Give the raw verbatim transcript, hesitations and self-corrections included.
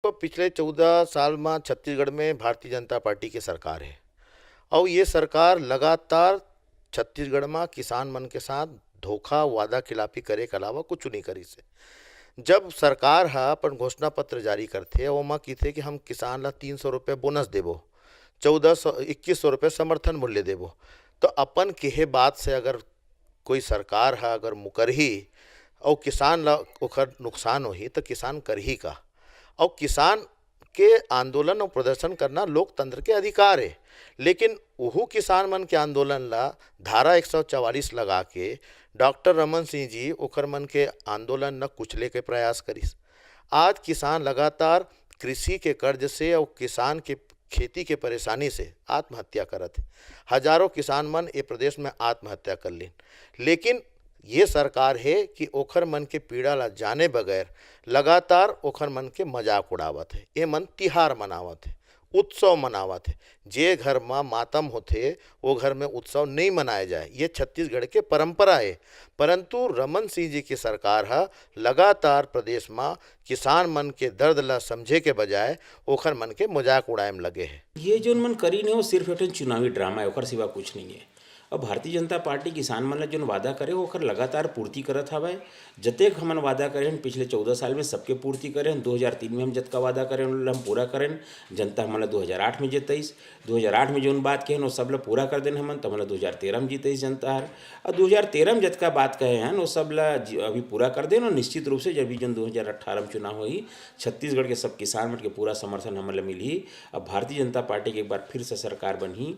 तो पिछले चौदह साल म छत्तीसगढ़ में भारतीय जनता पार्टी के सरकार हे, अउ ये सरकार लगातार छत्तीसगढ़ म किसान मन के साथ धोखा, वादा खिलाफी करे के अलावा कुछ नहीं करिस हे। जब सरकार ह अपन घोषणा पत्र जारी करथे, ओमा कहिथे कि हम किसान ला तीन सौ रुपये बोनस देबो, चौदह सौ, इक्कीस सौ रुपये समर्थन मूल्य देबो, तो अपन केहे बात से अगर कोई सरकार ह अगर मुकरही अउ किसान ला ओखर नुकसान होही, तो किसान करही का? अउ किसान के आंदोलन अउ प्रदर्शन करना लोकतंत्र के अधिकार हे, लेकिन उहू किसान मन के आंदोलन ला धारा एक सौ चवालीस लगा के डॉक्टर रमन सिंह जी ओखर मन के आंदोलन न कुचले के प्रयास करिस। आज किसान लगातार कृषि के कर्ज से अउ किसान के खेती के परेशानी से आत्महत्या करत हे। हजारों किसान मन ए प्रदेश में आत्महत्या कर लीन, लेकिन ये सरकार हे कि ओखर मन के पीड़ा ला जाने बगैर लगातार ओखर मन के मजाक उड़ावत हे। ये मन तिहार मनावत हे, उत्सव मनावत हे। जे घर म मातम होथे, वो घर में उत्सव नहीं मनाए जाए, ये छत्तीसगढ़ के परंपरा हे। परंतु रमन सिंह जी की सरकार ह लगातार प्रदेश म किसान मन के दर्द ला समझे के बजाय ओखर मन के मजाक उड़ाए म लगे हे। ये जोन मन करीन हे, वो सिर्फ एक ठन चुनावी ड्रामा हे, ओकर सिवा कुछ नहीं हे। अब भारतीय जनता पार्टी किसान मन ला जोन वादा करे, ओकर लगातार पूर्ति करत हवय। जतेक हमन वादा करे हन पिछले चौदह साल में, सबके पूर्ति करे हन। दो हज़ार तीन में हम जतका वादा करे हन, ओला हम पूरा करेन। जनता हमन ला दो हज़ार आठ में जिताइस, दो हज़ार आठ में जोन बात कहे हन, वो सब ला पूरा कर देन हमन, त हमन ला दो हज़ार तेरह में जिताइस जनता हर। और दो हज़ार तेरह में जतका बात कहे हन, वो सब ला जि-, अभी पूरा कर देन। और निश्चित रूप से जब भी जोन दो हज़ार अठारह में चुनाव होही, छत्तीसगढ़ के सब किसान मन के पूरा समर्थन हमन ला मिलही। अब भारतीय जनता पार्टी के एक बार फिर से सरकार बनही,